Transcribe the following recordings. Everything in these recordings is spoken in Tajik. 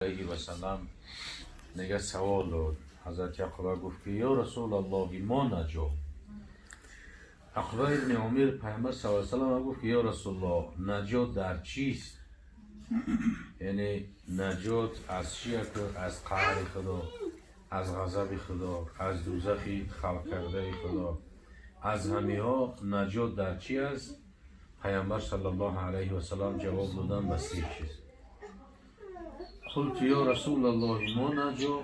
Алайҳи васаллам дига савол дод. Ҳазрати Ақба гуфт, ки: «Ё Расулаллоҳи, мо наҷот?» Ақба ибни Омир Пайғамбар саллаллоҳу алайҳи васаллам гуфт, ки: «Ё Расулуллоҳ, наҷот дар чист? Яъне наҷот аз чия, аз қаҳри Худо, аз ғазаби Худо, аз дӯзахи халқ кардаи Худо, аз ҳамиҳо наҷот дар чи аст?» Пайғамбар саллаллоҳу алайҳи васаллам ҷавоб додан ба се чиз. قلت يا رسول الله، ما نجاة؟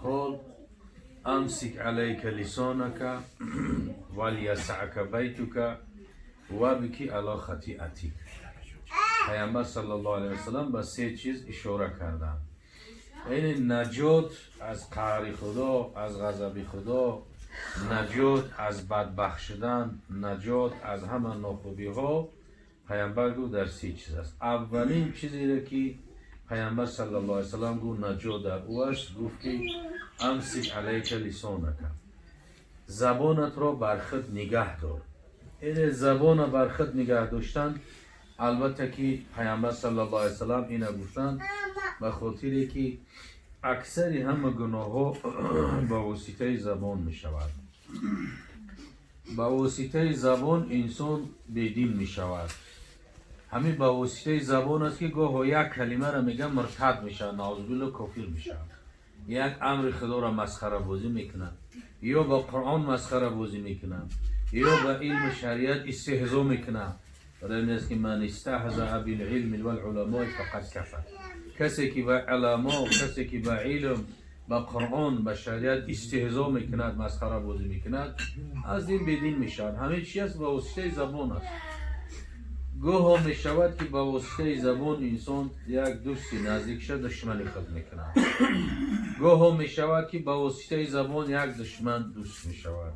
قال: أمسك عليك لسانك وليسعك بيتك وابكي على خطيئتك. Пайғамбар саллаллоҳу алайҳи васаллам ба се чиз ишора карданд. Яъне наҷот аз қаҳри Худо, аз ғазаби Худо, наҷот аз бадбахт шудан, наҷот аз ҳама нохубиҳо, Пайғамбар гуфт, дар се чиз аст. Аввалин чизеро, ки Пайғамбар саллаллоҳу алайҳи васаллам гуфт, наҷот дар ӯ аст, гуфт, ки: أمسك عليك لسانك, забонатро бар худ нигаҳ дор. Яъне забона бар худ нигаҳ доштан, албатта, ки Пайғамбар саллаллоҳу алайҳи васаллам ина гуфтанд ба хотире, ки аксари ҳама гуноҳҳо ба воситаи забон мешавад. Ба воситаи забон инсон бедин мешавад. Ҳамин ба воситаи забон аст, ки гоҳо як калимаро мегӯям, муртад мешавад, наъузубилло, кофир мешавад. Як амри Худоро масхарабозӣ мекунад ё ба Қуръон масхарабозӣ мекунад, ё ба илми шариат истеҳзо мекунад. Барои ин аст, ки من استهزأ بالعلم والعلماء فقد كفر. Касе ки ба уламо, касе ки ба илм, ба Қуръон, ба шариат истеҳзо мекунад, масхарабозӣ мекунад, аз дин бедин мешавад. Ҳамин чи аст? Ба воситаи забон аст. Гоҳо мешавад, ки ба воситаи забон инсон як дӯсти наздикша душмани худ мекунад. Гоҳо мешавад, ки ба воситаи забон як душман дӯст мешавад.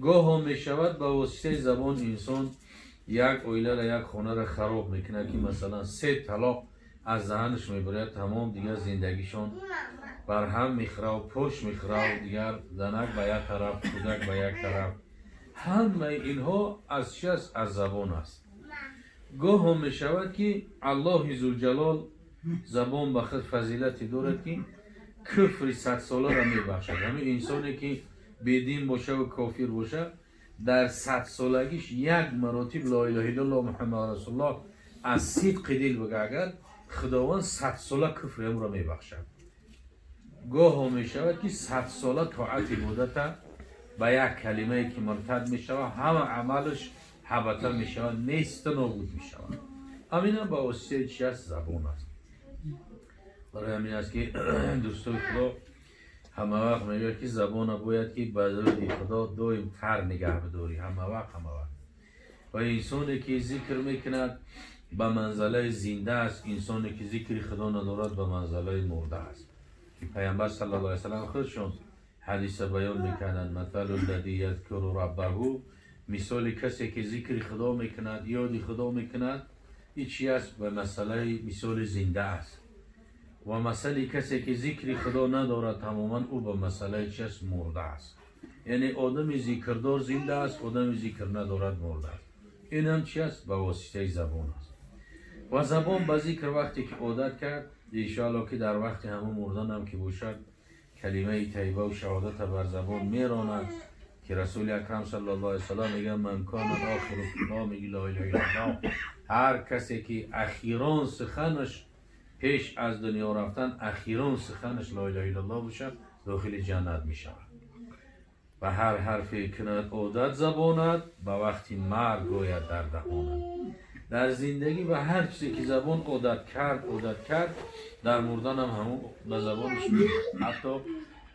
Гоҳо мешавад, ба воситаи забон инсон як оиларо, як хонаро хароб мекунад, ки масалан се талоқ аз даҳанаш мебарад, тамом, дигар зиндагишон барҳам мехӯраву пош мехӯраву дигар занак ба як тараф, кӯдак ба як тараф. Ҳамаи инҳо аз чи аст? Аз забон аст. Гоҳо мешавад, ки Аллоҳи Зулҷалол забон ба худ фазилате дорад, ки куфри садсоларо мебахшад. Ҳамин инсоне, ки бедин бошаву кофир боша, дар садсолагиш як маротиб لا إله إلا الله محمد رسول الله аз сидқи дил бага агар, Худованд садсола куфри ӯро мебахшад. Гоҳо мешавад, ки садсола тоат ибодата ба як калимае, ки муртад мешавад, ҳама амалаш ҳабата мешавад, неста нобуд мешавад. Ҳаминам ба воситаи чи аст? Забон аст. Барои ҳамин аст, ки дӯстои Худо ҳама вақт мегӯяд, ки забона бояд, ки ба зуди Худо доим тар нигаҳ бидорӣ, ҳама вақт, ҳама вақт. Ва инсоне, ки зикр мекунад, ба манзалаи зинда аст. Инсоне, ки зикри Худо надорад, ба манзалаи мурда аст, ки Пайғамбар саллаллоҳу алайҳи васаллам худшон ҳадиса баён мекарданд: مثل الذي يذكر ربه, мисоли касе, ки зикри Худо мекунад, ёди Худо мекунад, ин чи аст? Ба масъалаи мисоли зинда аст. Ва масъали касе, ки зикри Худо надорад тамоман, ӯ ба масъалаи чи аст? Мурда аст. Яъне одами зикрдор зинда аст, одами зикр надорад мурда аст. Инам чи аст? Ба воситаи забон аст. Ва забон ба зикр вақте ки одат кард, иншоалло, ки дар вақти ҳамон мурданам ки бошад, калимаи тайибаву шаҳодата бар забон меронад, ки Расули Акрам саллаллоҳу алайҳи васаллам мегӯяд: من كان آخر كلامه لا إله إلا الله. Ҳар касе, ки ахирон суханаш пеш аз дунё рафтан, ахирон суханаш لا إله إلا الله бошад, дохили ҷаннат мешавад. Ба ҳар ҳарфе кунад одат забонат, ба вақти марг гӯяд дар даҳонат. Дар зиндагӣ ба ҳар чизе, ки забон одат кард, одат кард, дар мурданам ҳамон ба забонаш мегӯяд. Ҳатто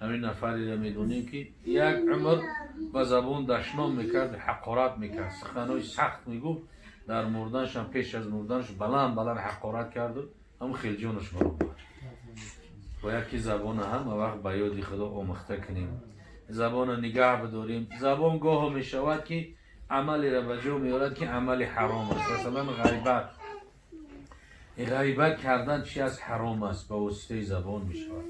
ҳамин нафареро медонем, ки як умр ба забон дашном мекард, ҳақорат мекард, суханҳои сахт мегуфт. Дар мурданашам, пеш аз мурданаш, баланд баланд ҳақорат карду ҳам хел ҷонаш баромад. Бояд, ки забона ҳама вақт ба ёди Худо омӯхта кунем, забона нигаҳ бидорем. Забон гоҳо мешавад, ки амалеро ба ҷо меорад, ки амали ҳаром аст. Масалан, ғайбат. Ғайбат кардан чи аст? Ҳаром аст, ба воситаи забон мешавад.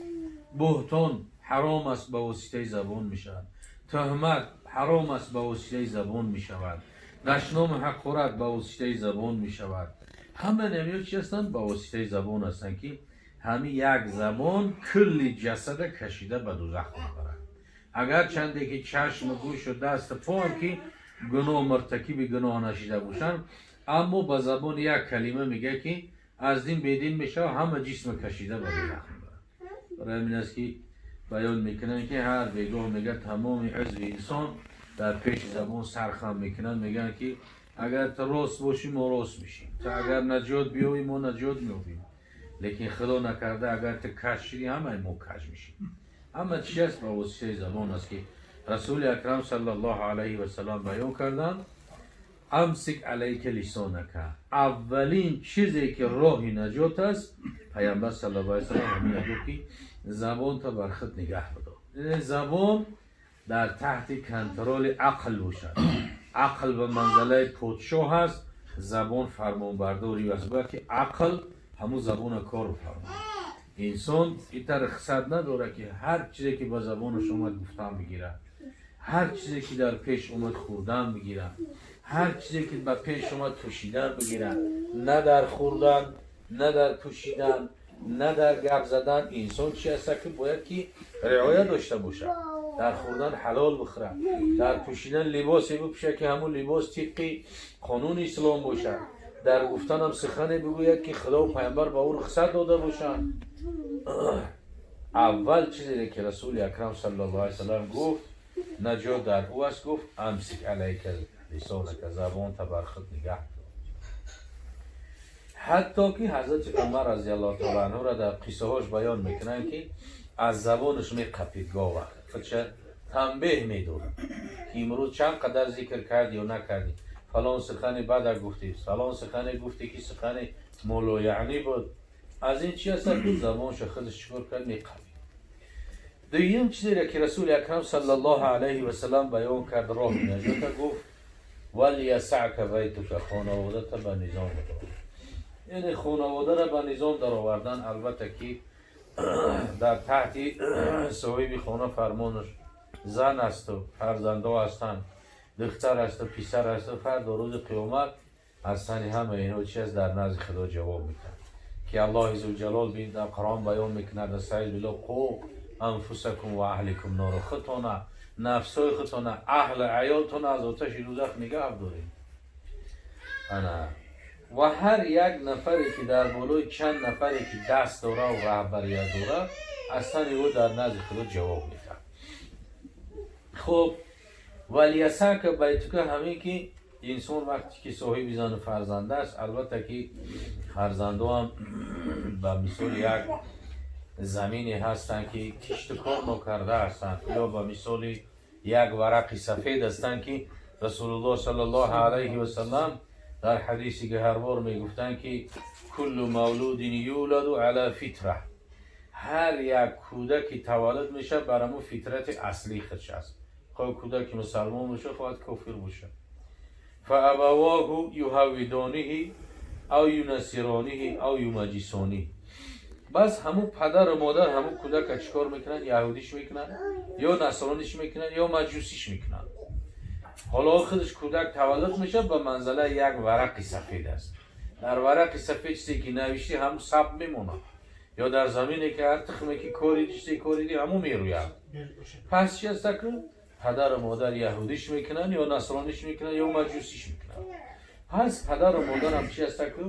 Буҳтон ҳаром аст, ба воситаи забон мешавад. Тӯҳмат ҳаром аст, ба воситаи забон мешавад. Дашному ҳақорат ба воситаи забон мешавад. Ҳама намиё чи ҳастанд? Ба воситаи забон ҳастанд, ки Ҳамин як забон кулли ҷасада кашида ба дузах мебарад. Агар чанде ки чашму гӯшу дасту поам ки гуноҳ муртакиби гуноҳ нашида бошанд, аммо ба забон як калима мегӯяд, ки аз дин бедин мешавад, ҳама ҷисма кашида ба дузах мебарад. Барои ҳамин аст, ки баён мекунанд, ки ҳар бегоҳ, мегӯяд, тамоми узви инсон дар пеши забон сархам мекунанд, мегӯянд, ки агар ту рост бошӣ, мо рост мешем, ту агар наҷот биёбӣ, мо наҷот меёбем, лекин худо накарда, агар ту каҷ шидӣ, ҳамаи мо каҷ мешем. Ҳама чи аст? Ба воситаи забон аст, ки Расули Акрам саллаллоҳу алайҳи васаллам баён карданд: أمسك عليك لسانك. Аввалин чизе ки роҳи наҷот аст, Паямбар саллаллоҳу алайҳи васаллам ҳамина гуфт, ки забонта бар худ нигаҳ бидор. Яъне забон дар таҳти контроли ақл бошад. Ақл ба манзалаи подшоҳ аст, забон фармонбардори аст. Бояд ки ақл ҳамун забона кор бифармояд. Инсон ита рухсат надорад, ки ҳар чизе ки ба забонаш омад, гуфтан бигирад, ҳар чизе ки дар пеш омад, хӯрдан бигирад, ҳар чизе ки ба пеш омад, пӯшидан бигирад. На дар хӯрдан, на дар пӯшидан, на дар гап задан. Инсон чи аста, ки бояд ки риоя дошта бошад. Дар хӯрдан ҳалол бихӯрад, дар пӯшидан либосе бипӯшад, ки ҳамун либос тибқи қонуни ислом бошад, дар гуфтанам сухане бигӯяд, ки Худову Пайғамбар ба ӯ рухсат дода бошанд. Аввал чизе ки Расули Акрам саллаллоҳу алайҳи васаллам гуфт, наҷот дар ӯ аст, гуфт: أمسك عليك لسانك, забонта бар худ нигаҳ дор. Ҳатто ки Ҳазрати Умар разиаллоҳу таала анҳура дар қиссаҳош баён мекунанд, ки аз забонаш меқапид, гоҳ вақт худша танбеҳ медод, ки имрӯз чанд қадар зикр кардӣ ё накардӣ, фалон сухани бада гуфтӣ, фалон сухане гуфтӣ, ки сухани молояънӣ буд. Аз ин чи аст, ки забонша худаш чикор кард? Меқапид. Дуюм чизере ки Расули Акрам саллаллоҳу алайҳи васаллам баён кард, роҳи наҷота, гуфт: وليسعك بيتك, хонаводата ба низом бидор. Яъне хонаводаро ба низом даровардан, албатта, ки дар таҳти соҳиби хона фармонаш зан асту фарзандо ҳастанд, духтар асту писар асту. Фардо рӯзи қиёмат аз тани ҳама инҳо чи аст, дар назди Худо ҷавоб мекард, ки Аллоҳи зулҷалол бин дар Қуръон баён мекунад: أستعيذ بالله, قوا أنفسكم وأهليكم نارا, худтона, нафсҳои худтона, аҳли аёлтона аз оташи дӯзах нигаҳ доред. Ана ва ҳар як нафаре ки дар болои чанд нафаре ки даст дора ва раҳбарият дора, аз тани ӯ дар назди Худо ҷавоб медиҳад. Хуб, وليسعك بيتك, ҳамин ки инсон вақте ки соҳиби зану фарзанд аст, албатта ки фарзандоам ба мисоли як замине ҳастанд, ки кишту кор нокарда ҳастанд, ё ба мисоли як варақи сафед ҳастанд, ки Расулуллоҳ саллаллоҳу алайҳи васаллам дар ҳадисе ки ҳар бор мегуфтанд, ки كل مولود يولد على الفطرة, ҳар як кӯдаки таваллуд мешавад, бар ҳамун фитрати аслии худш аст, хоҳ кӯдаки мусалмон бошад, хоҳад кофир бошад. فأبواه يهودانه أو ينصرانه أو يمجسانه. Бас ҳамун падару модар ҳамун кӯдака чӣ кор мекунанд? Яҳудиш мекунанд, ё насрониш мекунанд, ё маҷусиш мекунанд. Ҳоло худаш кӯдак таваллуд мешавад, ба манзалаи як варақи сафед аст. Дар варақи сафед чизе ки навиштӣ, ҳамун сабт мемонад, ё дар замине ки ҳар тухме ки кориди, чизе кориди, ҳамун мерӯяд. Пас чи аст? Акун падару модар яҳудиш мекунанд, ё насрониш мекунанд, ё маҷусиш мекунанд. Пас падару модарам чи аст, ку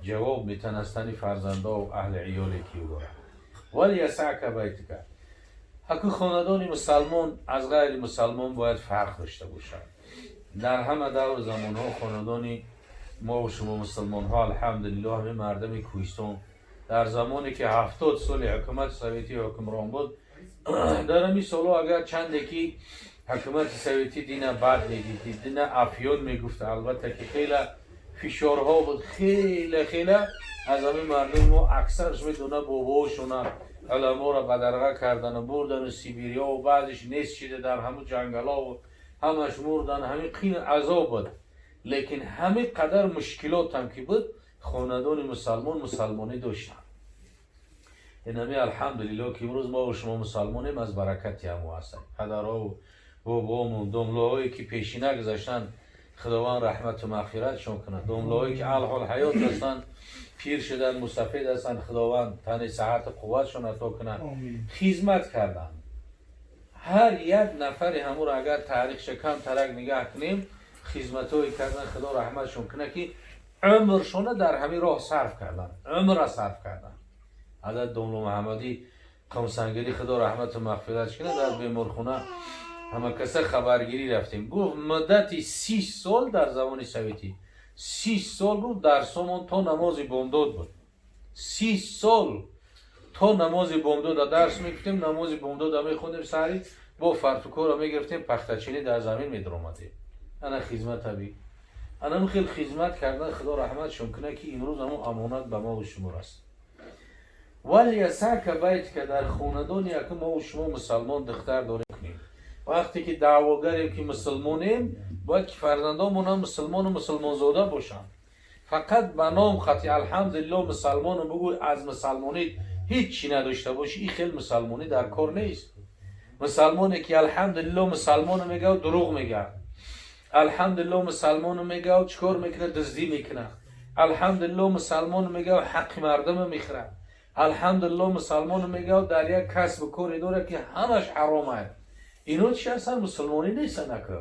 ҷавоб метан аз тани фарзандову аҳли иёле ки ӯ дорад. وليسعك بيتك. Ҳаку хонадони мусалмон аз ғайри мусалмон бояд фарқ дошта бошад. Дар ҳама давру замонҳо хонадони мову шумо мусалмонҳо, алҳамдулиллоҳ, ҳамин мардами кӯҳистон дар замоне ки 70 соли ҳукумати советӣ ҳукмрон буд, дар ҳамин солҳо агар чанде ки ҳукумати советӣ дина бад медидид, дина афён мегуфт, албатта ки хеле фишорҳо буд, хеле хеле аз ҳамин мардуми мо аксараш медона, бобоошона уламоро бадарға кардану бурдану Сибириёву баъзеш нест шида дар ҳамун ҷангалову ҳамаш мурдан. Ҳамин қин азоб буд, лекин ҳамин қадар мушкилотам ки буд, хонадони мусалмон мусалмонӣ доштанд. Инами алҳамдулиллоҳ, ки имрӯз мо шумо мусалмонем, аз баракати ҳамо ҳастем. Падарову бобоомон, домлоҳое ки пешина гузаштанд, Худованд раҳмату мағфиратшон кунад. Домлоҳое ки алҳол ҳаёт ҳастанд. Пир шудан, мусафед ҳастанд, Худованд тани саҳату қувватшон ато кунад. Хизмат карданд. Ҳар як нафари ҳамуро агар таърихша кам тарак нигаҳ кунем, хизматҳое кардан, Худо раҳматшон кунад, ки умршона дар ҳамин роҳ сарф кардан, умра сарф кардан. Ҳазрат Домло Муҳаммадӣ Қумсангирӣ, Худо раҳмату мағфиратш кунад, дар беморхона ҳама каса хабаргирӣ рафтем. Гуфт, муддати 30 сол дар замони советӣ, 30 сол, гуфт, дарсомон то намози бомдод буд. 30 сол то намози бомдода дарс мегуфтем, намози бомдода мехондем, саҳари бо фартукоро мегирифтем, пахтачинӣ дар замин медаромадем. Ана хизмат аби, анам хел хизмат кардан, Худо раҳматшон кунад, ки имрӯз ҳамон амонат ба мову шумо раст. وليسعك بيتك. Дар хонадони яку мову шумо мусалмон духтар дорем кунем. Вақте ки даъвогарем, ки мусулмонем, бояд ки фарзандонмонам мусулмону мусулмонзода бошанд. Фақат ба ном хати алҳамдулилло мусалмону бугӯй, аз мусалмонӣ ҳеҷ чӣ надошта бошӣ, ин хел мусалмонӣ дар кор нест. Мусалмоне ки алҳамдулилло мусалмону мегӯяд, дурӯғ мегӯяд, алҳамдулилло мусалмону мегӯяд, чӣ кор мекунад? Дуздӣ мекунад. Алҳамдулилло мусалмону мегӯяд, ҳаққи мардума мехӯрад. Алҳамдулилло мусалмону мегӯяд, дар як касбу коре дорад, ки ҳамаш ҳаром аст. Ино чи ҳастанд? Мусулмонӣ нестанд. Ака,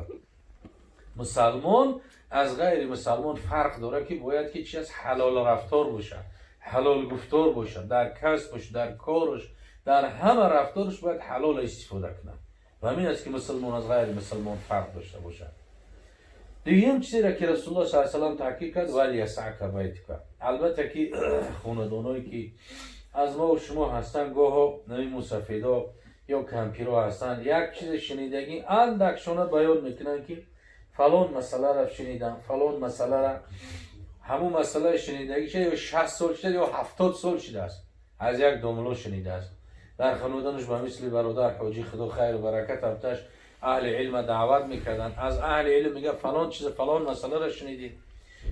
мусалмон аз ғайри мусалмон фарқ дорад, ки бояд ки чи аст? Ҳалол рафтор бошад, ҳалол гуфтор бошад, дар касбаш, дар кораш, дар ҳама рафтораш бояд ҳалол истифода кунад. Ва ҳамин аст, ки мусулмон аз ғайри мусулмон фарқ дошта бошад. Дуюм чизеро, ки Расулуллоҳ с салам таъкид кард: وليسعك بيتك. Албатта, ки хонадоное, ки аз мо шумо ҳастанд, гоҳо нави мусафедо ё кампиро ҳастанд, як чизе шунидагӣ андакшона баён мекунанд, ки фалон масъаларо шунидам, фалон масъалара, ҳамун масъалаи шунидагӣ шуда ё 60 сол шуда ё 70 сол шудааст, аз як домло шунидааст. Дар хонадонаш ба мисли бародар Ҳоҷӣ, Худо хайру баракат абташ, аҳли илма даъват мекарданд. Аз аҳли илм мега, фалон чиз, фалон масъаларо шунидед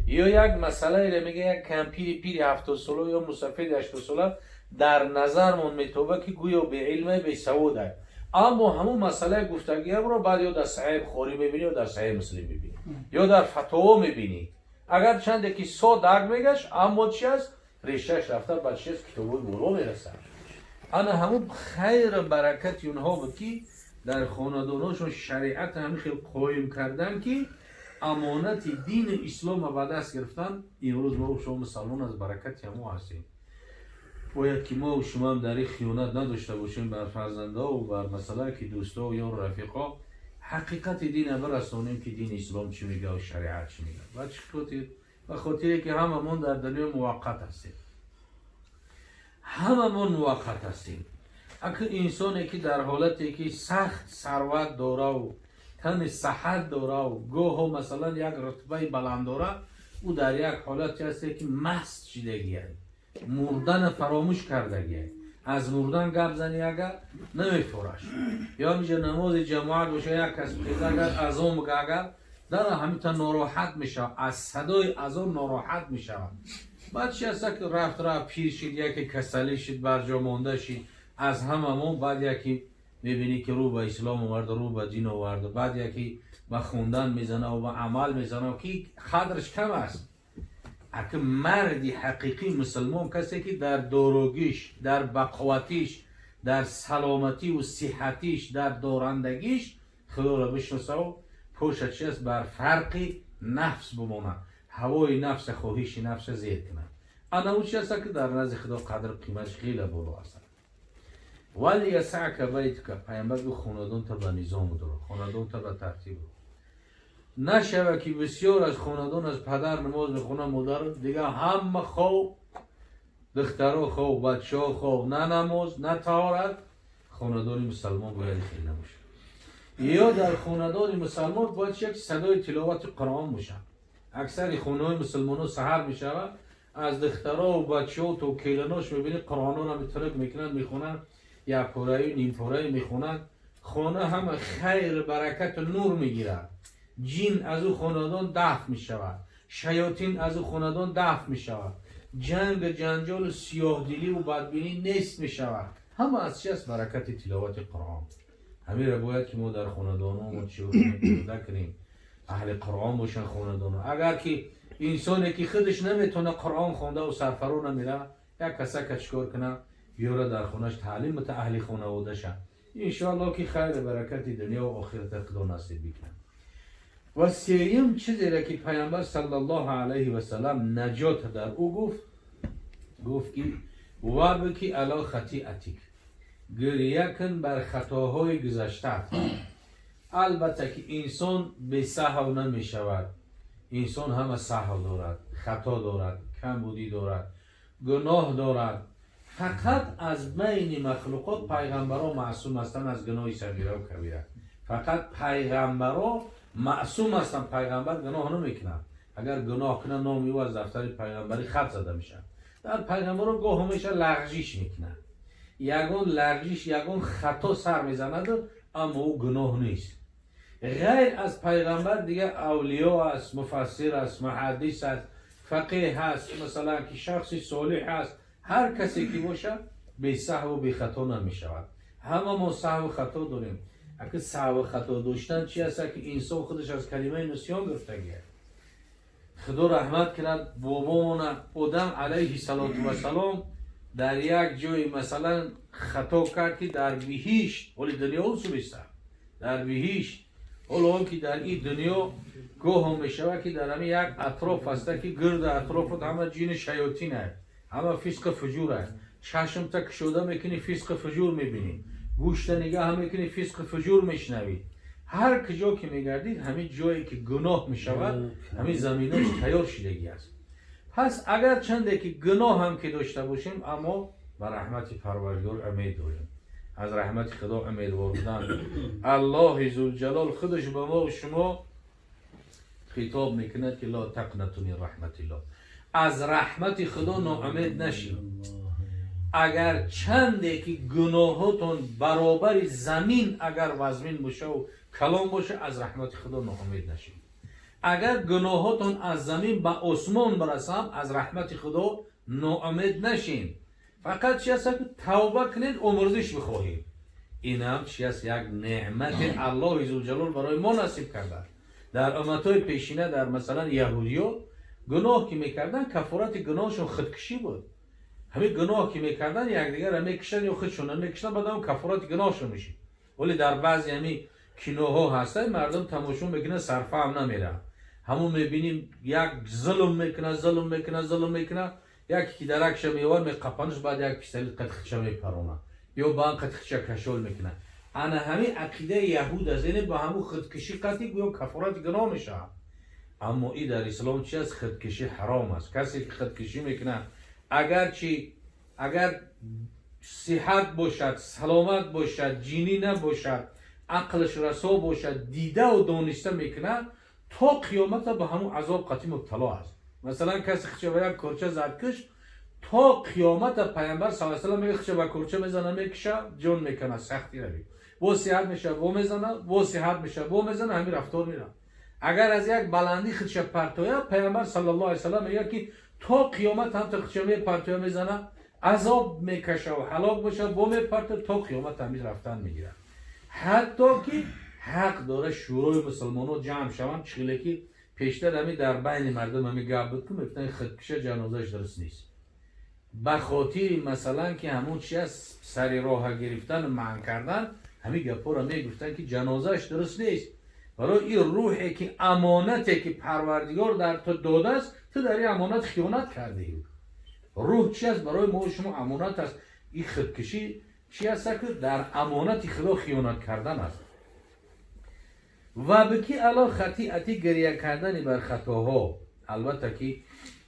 ё як масъалаеро мега, як кампири пири 70сола ё мусафиди 80сола дар назармон метоба, ки гӯё беилма, бесавод аст, аммо ҳамун масъалаи гуфтагиамро баъд ё дар Саҳеҳи Бухорӣ мебинӣ, ё дар Саҳеҳи Муслим мебинӣ, ё дар фатово мебинӣ. Агар чанде ки содак мегашт, аммо чи аст? Решааш рафта ба чи аст? Китобҳои боло мерасад. Ана ҳамун хайру баракати онҳо буд, ки дар хонадоношон шариат ҳамин хел қоим кардан, ки амонати дини ислома ба даст гирифтан. Имрӯз мо шумо мусалмон аз баракати ҳамо ҳастем. Бояд ки мо шумоам дар ин хиёнат надошта бошем бар фарзандову бар масъала, ки дӯсто ё рафиқо ҳақиқати дина бирасонем, ки дини ислом чӣ мега ва шариат чӣ мега. Ва чӣ хотир? Ба хотире ки ҳамамон дар дунё муваққат ҳастем, ҳамамон муваққат ҳастем. Ака, инсоне, ки дар ҳолате, ки сахт сарват дораву тани саҳат дораву гоҳо масалан як рутбаи баланд дора, ӯ дар як ҳолате ҳасте, ки маст шидагиай, мурдана фаромӯш кардагиай. Аз мурдан гап зани агар, намефораш. Ё ҳамиҷа намози ҷамоат боша, як кас хеза, агар азон буга, агар дара ҳамита нороҳат мешавад, аз садои азон нороҳат мешавад. Баъд чи аста, ки рафт рафт, пир шид, яке касалӣ шид, барҷо монда шид аз ҳамамон. Баъд яке мебинӣ, ки рӯ ба ислом оварда, рӯ ба дин оварда, баъд яке ба хондан мезана ва ба амал мезана, ки қадрш кам аст. Ака, марди ҳақиқӣ мусулмон касе, ки дар дорогиш, дар бақувватиш, дар саломативу сиҳатиш, дар дорандагиш Худоро бишносаву поша чи аст, бар фарқи нафс бимонад, ҳавои нафса, хоҳиши нафса зер кунад. Ана ӯ чи аста, ки дар назди Худо қадру қиматш хеле боло аст. وليسعك بيتك. Пайғамбар гуфт: хонадонта ба низом дор, хонадонта ба тартиб. Нашава, ки бисёр аз хонадон аз падар намоз мехонад, модар, дига ҳама хоб, духтаро хоб, бачаҳо хоб, на намоз, на таҳорат. Хонадони мусалмон бояд хел набошад. Ё дар хонадони мусалмон бояд як садои тиловати Қуръон бошад. Аксари хонаҳои мусулмонон саҳар мешавад, аз духтарову бачаҳо то келанош мебинӣ, Қуръононро митарак мекунанд, мехонанд, як пораю нимпораю мехонанд. Хона ҳама хайр, баракату нур мегирад. Ҷин аз ӯ хонадон дафт мешавад, шаётин аз ӯ хонадон дафт мешавад, ҷанг, ҷанҷолу сиёҳдиливу бадбинӣ нест мешавад. Ҳама аз чи аст? Баракати тиловати Қуръон. Ҳамеро бояд, ки мо дар хонадонҳомо чӣ кунем? Кунем, аҳли Қуръон бошанд хонадоно. Агар ки Инсоне ки худаш наметавона Қуръон хонда ва сарфаро намера, як касака чикор куна, биёра дар хонаш таълим бита аҳли хонаводаша. Иншоалло ки хайру баракати дунё ва охирата Худо насиб бикунад. Ва сеюм чизере ки Паёмбар саллаллоҳу алайҳи васаллам наҷот дар ӯ гуфт, гуфт ки وابک علی خطیئتک, гиря кун бар хатоҳои гузаштаат. Албатта ки инсон бесаҳв намешавад. Инсон ҳама саҳв дорад, хато дорад, камбудӣ дорад, гуноҳ дорад. Фақат аз байни махлуқот пайғамбаро маъсум ҳастанд аз гуноҳи сағираву кабира. Фақат пайғамбаро маъсум ҳастанд. Пайғамбар гуноҳ намекунад. Агар гуноҳ кунад, номи ӯ аз дафтари пайғамбарӣ хат зада мешавад. Дар пайғамбаро гоҳо меша лағжиш мекунад, ягон лағжиш, ягон хато сар мезанад, аммо ӯ гуноҳ нест. Ғайр аз пайғамбар дигар авлиё аст, муфассир аст, муҳаддис аст, фақеҳ аст, масалан ки шахси солиҳ аст, ҳар касе ки бошад, бесаҳву бехато намешавад. Ҳама мо саҳву хато дорем. Аки саҳву хато доштан чи аст, ки инсон худаш аз калимаи нисён гирифтагиа. Худо раҳмат кунад бобомона, Одам алайҳи салоту вассалом дар як ҷое масалан хато кард, ки дар биҳишт, ҳоли дунё субиста, дар биҳишт, ҳоло он ки дар ин дунё гоҳо мешавад, ки дар ҳамин як атроф ҳаста, ки гирду атрофат ҳама ҷини шаётин аст, ҳама фисқу фуҷур аст. Чашмта кушода мекунӣ, фисқу фуҷур мебинӣ, гӯшта нигаҳ мекунӣ, фисқу фуҷур мешунавӣ. Ҳар куҷо ки мегардид, ҳамин ҷое ки гуноҳ мешавад, ҳамин заминаш тайёр шидагӣ аст. Пас агар чанде ки гуноҳ ҳам ки дошта бошем, аммо ба раҳмати Парвардигор умед дорем. Аз раҳмати Худо умедвор будан. Аллоҳи зулҷалол худаш ба мо шумо хитоб мекунад, ки لا تقنطوا من رحمة الله, аз раҳмати Худо ноумед нашед. Агар чанде ки гуноҳотон баробари замин агар вазмин бошаву калон боша, аз раҳмати Худо ноумед нашед. Агар гуноҳотон аз замин ба осмон барасам, аз раҳмати Худо ноумед нашед. Фақат чи аст, ки тавба кунед, омурзиш бихоҳед. Инам чи аст? Як неъмати Аллоҳи зулҷалол барои мо насиб карда. Дар умматҳои пешина, дар масалан яҳудиё, гуноҳ ки мекардан, кафорати гуноҳшон худкушӣ буд. Ҳамин гуноҳ ки мекардан, якдигарро мекушанд ё худшонро мекушанд, баъд ҳам кафорати гуноҳшон мешид. Вале дар баъзе ҳамин киноҳо ҳастанд, мардум тамошо мекунад, сарфаҳм намерад. Ҳамун мебиним, як зулм мекунад, зулм мекунад, зулм мекунад, яке ки даракша меовар, меқапанаш, баъд як пистолет қатихча мепаронад ё ба ан қатихча кашол мекунад. Ана ҳамин ақидаи яҳуд аст, яъне ба ҳамун худкушӣ қатъи гӯё кафорати гуноҳ мешавад. Аммо и дар ислом чи аст? Худкушӣ ҳаром аст. Касе ки худкушӣ мекунад, агарчи агар сиҳат бошад, саломат бошад, ҷинӣ набошад, ақлаш расо бошад, дидаву дониста мекунад, то қиёмата ба ҳамун азоб қатъи мубтало аст. Масалан, касе хича ба як корча зад, киш, то қиёмата, Пайғамбар са салам мега, хича ба корча мезана, мекиша, ҷон мекана, сахти рави, бо сиҳат мешава, бо мезана, бо сиҳат мешава, бо мезана, ҳамин рафтор мера. Агар аз як баландӣ худша партоя, Пайғамбар саллаллоҳу алайҳи васаллам мегӯяд, ки то қиёмат ҳамто худша мепартоя, мезана, азоб мекашаву ҳалок бошад, бо мепарта, то қиёмат ҳамин рафтан мегирад. Ҳатто ки ҳақ дора шӯрои мусулмонҳо ҷамъ шаванд. Чихеле ки пештар ҳамин дар байни мардум ҳамин гап буд, ки мегуфтанд, худкуша ҷанозааш дуруст нест, ба хотири масалан ки ҳамун чи аст, сари роҳа гирифтану манъ кардан, ҳамин гапҳоро мегуфтанд, ки ҷанозааш дуруст нест. Барои ин рӯҳе ки амонате ки Парвардигор дар ту додааст, ту дар ин амонат хиёнат кардӣ. Рӯҳ чи аст? Барои мо шумо амонат аст. Ин худкушӣ чи аст, ки дар амонати Худо хиёнат кардан аст. وابک علی خطیئتک, гиря кардани бар хатоҳо. Албатта ки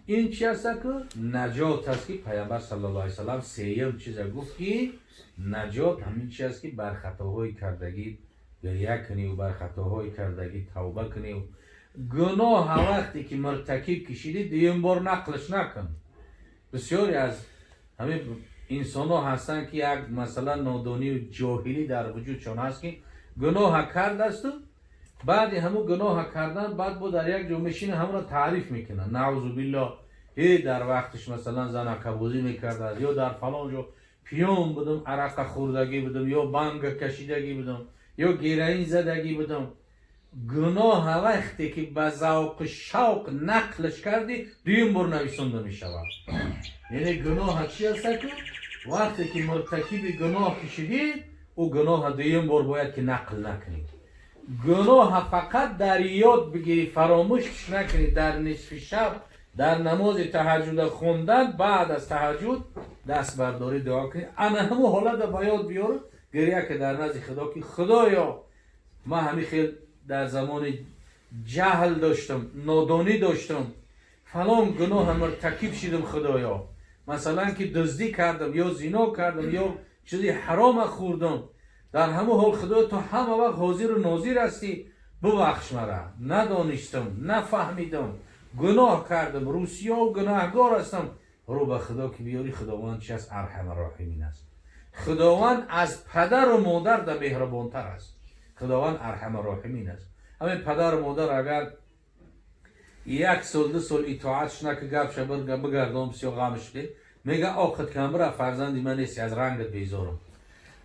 ин чи аст, ки наҷот аст, ки Пайғамбар саллаллоҳу алайҳи васаллам сеюм чиза гуфт, ки наҷот ҳамин чи аст, ки бар хатоҳои кардагӣ гиря куниву бар хатоҳои кардагӣ тавба куниву гуноҳ вақте ки муртакиб кишидӣ, дуюм бор нақлш накун. Бисёре аз ҳамин инсонҳо ҳастанд, ки як масалан нодонию ҷоҳилӣ дар вуҷудшон ҳаст, ки гуноҳа кардасту баъди ҳамун гуноҳа кардан, баъд бо дар як ҷо мешина, ҳамонро таъриф мекунад. Наъузу биллоҳ, э дар вақтиш масалан занакабозӣ мекардааст, ё дар фалон ҷо пиён будам, арақа хӯрдагӣ будам, ё банга кашидагӣ будам, ё героин задагӣ будам. Гуноҳ вақте ки ба завқу шавқ нақлш кардӣ, дуюм бор нависонда мешавад. Яъне гуноҳ чи аст ку? Вақте ки муртакиби гуноҳ ки шудӣ, ӯ гуноҳ дуюм бор бояд ки нақл накунӣ. Гуноҳ фақат дар ёд бигирӣ, фаромӯш накунӣ. Дар нисфи шаб дар намози таҳаҷҷуда хондан, баъд аз таҳаҷҷуд даст бардорӣ, дуо кунӣ, ана ҳамун ҳолата ба ёд биёр, гиря ки дар назди Худо, ки Худоё, ман ҳамин хел дар замони ҷаҳл доштам, нодонӣ доштам, фалон гуноҳ муртакиб шидам, Худоё, масалан, ки дуздӣ кардам ё зино кардам ё чизи ҳарома хӯрдам. Дар ҳамун ҳол, Худоё, ту ҳама вақт ҳозиру нозир ҳастӣ, бубахш мара, надонистам, нафаҳмидам, гуноҳ кардам, рӯсиёву гуноҳгор ҳастам. Рӯ ба Худо ки биёрӣ, Худованд чи аст? Арҳама роҳимин аст. Худованд аз падару модар да меҳрубонтар аст. Худованд арҳама роҳимин аст. Ҳамин падару модар агар як сол, 2 сол итоатш наки, гапша бигардон, бисёр ғамш ки мега: «Оқид камбира, фарзанди ман нести, аз рангат безорам».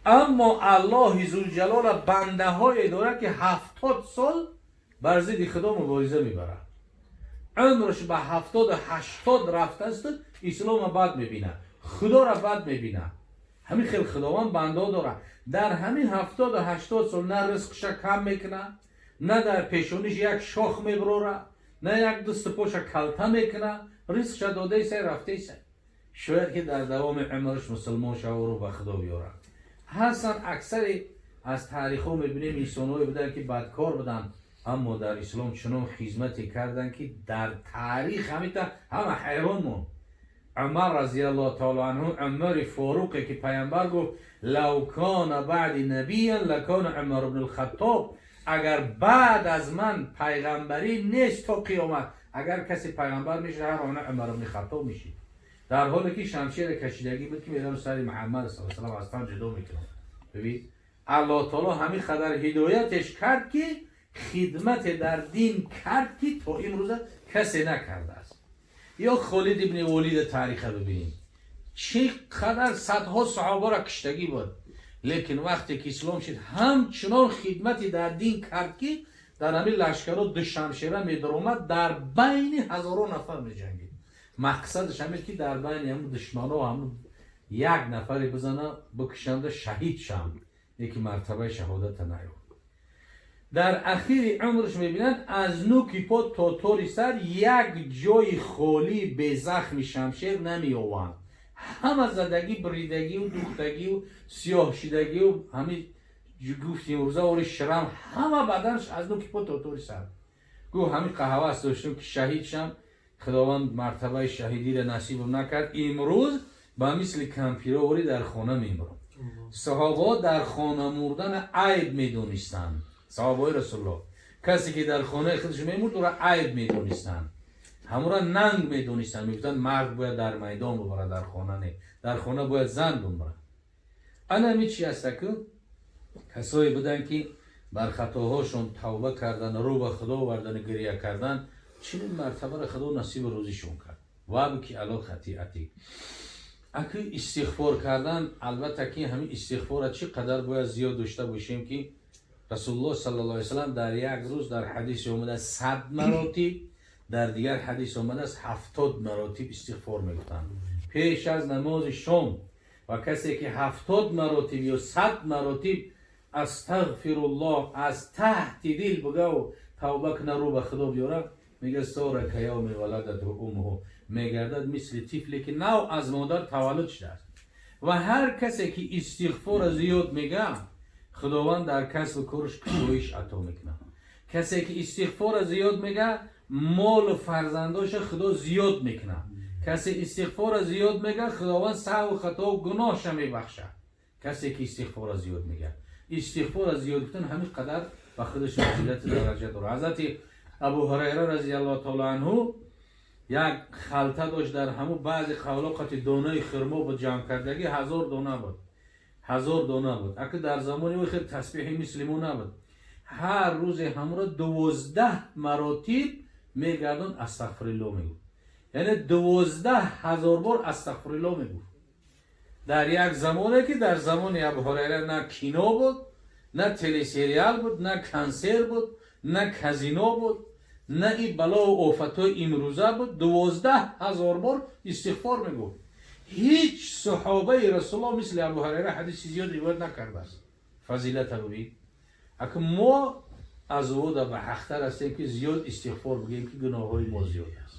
Аммо Аллоҳи зулҷалола бандаҳое дорад, ки 70 сол бар зидди Худо мубориза мебарад, умрш ба 70-80 рафтааст, ислома бад мебинад, Худоро бад мебинад. Ҳамин хел Худованд бандаҳо дорад. Дар ҳамин 70-80 сол на ризқша кам мекунад, на дар пешониш як шох меброра, на як дасту поша калта мекунад, ризқша додаисай, рафтаисай. Шояд ки дар давоми умрш мусулмон шава, рӯ ба Худо биёрад. Ҳастанд, аксари аз таърихҳо мебинем, инсонҳое буданд, ки бадкор буданд, аммо дар ислом чунон хизмате карданд, ки дар таърих ҳамита ҳама ҳайрон монд. Умар разияллоҳу таала анҳу, Умари Форуқе ки Паямбар гуфт: «لو كان بعدي نبيا لكان عمر بن الخطاب». Агар баъд аз ман пайғамбарӣ нест то қиёмат, агар касе пайғамбар мешуд, ҳар она Умар ибни Хаттоб мешид. Дар ҳоле ки шамшера кашидагӣ буд, ки мерам сари Муҳаммад саллаллоҳу алайҳи васаллам аз тан ҷудо мекунам. Бибин, Аллоҳ таоло ҳамин қадар ҳидоятеш кард, ки хидмате дар дин кард, ки то имрӯза касе накардааст. Ё Холид ибни Волида таъриха бибинем, чӣ қадар садҳо саҳобаро киштагӣ буд, лекин вақте ки ислом шид, ҳамчунон хидмате дар дин кард, ки дар ҳамин лашкаро ду шамшера медаромад, дар байни ҳазорон нафар меҷангид. Мақсадаш ҳамин, ки дар байни ҳамун душмано ҳамун як нафаре бизана, бикушанда, шаҳид шам, лекин мартабаи шаҳодата наёфт. Дар ахири умрш мебинанд, аз нуки по то тори сар як ҷои холӣ безахми шамшер намеёванд. Ҳама задагӣ, бридагию духтагию сиёҳшидагию ҳамин гуфт имрӯза ори шрам, ҳама баданаш аз нуки по то тори сар. Гуфт: «Ҳамин қаҳавас доштам, ки шаҳид шам, Худованд мартабаи шаҳидиро насибам накард. Имрӯз ба мисли кампировори дар хона мемурам». Саҳобаҳо дар хона мурдана айб медонистанд. Саҳобаҳои Расулуллоҳ касе ки дар хонаи худаш мемурд, ӯро айб медонистанд, ҳамура нанг медонистанд. Мегуфтанд, мард бояд дар майдон бубарад, дар хона не, дар хона бояд зан бумрад. Ана ҳами чи аста ку? Касое буданд, ки бар хатоҳошон тавба кардан, рӯ ба Худо овардану гиря кардан, чунин мартабаро Худо насибу рӯзишон кард. وابك على خطيئتك. Аки истиғфор кардан, албатта, ки ҳамин истиғфора чӣ қадар бояд зиёд дошта бошем, ки Расулуллоҳ саллаллоҳу алайҳи васаллам дар як рӯз, дар ҳадисе омадааст, 100 маротиб, дар дигар ҳадис омадааст, 70 маротиб истиғфор мегуфтанд пеш аз намози шом. Ва касе ки 70 маротиб ё 100 маротиб астағфируллоҳ аз таҳти дил бугаву тавба куна, рӯ ба Худо биёра, мега: صار كيوم ولدته أمه, мегардад мисли тифле, ки нав аз модар таваллуд шудааст. Ва ҳар касе ки истиғфора зиёд мега, Худованд дар касбу кораш кушоиш ато мекунад. Касе ки истиғфора зиёд мега, молу фарзандоша Худо зиёд мекунад. Касе истиғфора зиёд мега, Худованд саҳву хатову гуноҳша мебахшад. Касе ки истиғфора зиёд мега, истиғфора зиёд гуфтан ҳамин қадар ба худаш фазилати дараҷа дорад. Ҳазрати Абу Ҳурайра разияллоҳу таала анҳу як халта дошт, дар ҳамун баъзе қавлоқати донаи хирмо буд ҷамъ кардагӣ, 1000 дона буд, 1000 дона буд. Ака, дар замони ӯ хел тасбеҳи мисли мо набуд. Ҳар рӯзе ҳамро 12 маротиб мегардон, астағфирилло мегуфт, яъне 12 000 бор астағфирилло мегуфт. Дар як замоне, ки дар замони Абу Ҳурайра на кино буд, на телесериал буд, на консерт буд. На казино буд, на и балову офатҳои имрӯза буд. 12 000 бор истиғфор мегуфт. Ҳеҷ саҳобаи Расулуллоҳ мисли Абу Ҳурайра ҳадиси зиёд ривоят накардааст. Фазилата бибин. Ака, мо аз ӯ да ба ҳақтар ҳастем, ки зиёд истиғфор бигӯем, ки гуноҳҳои мо зиёд аст.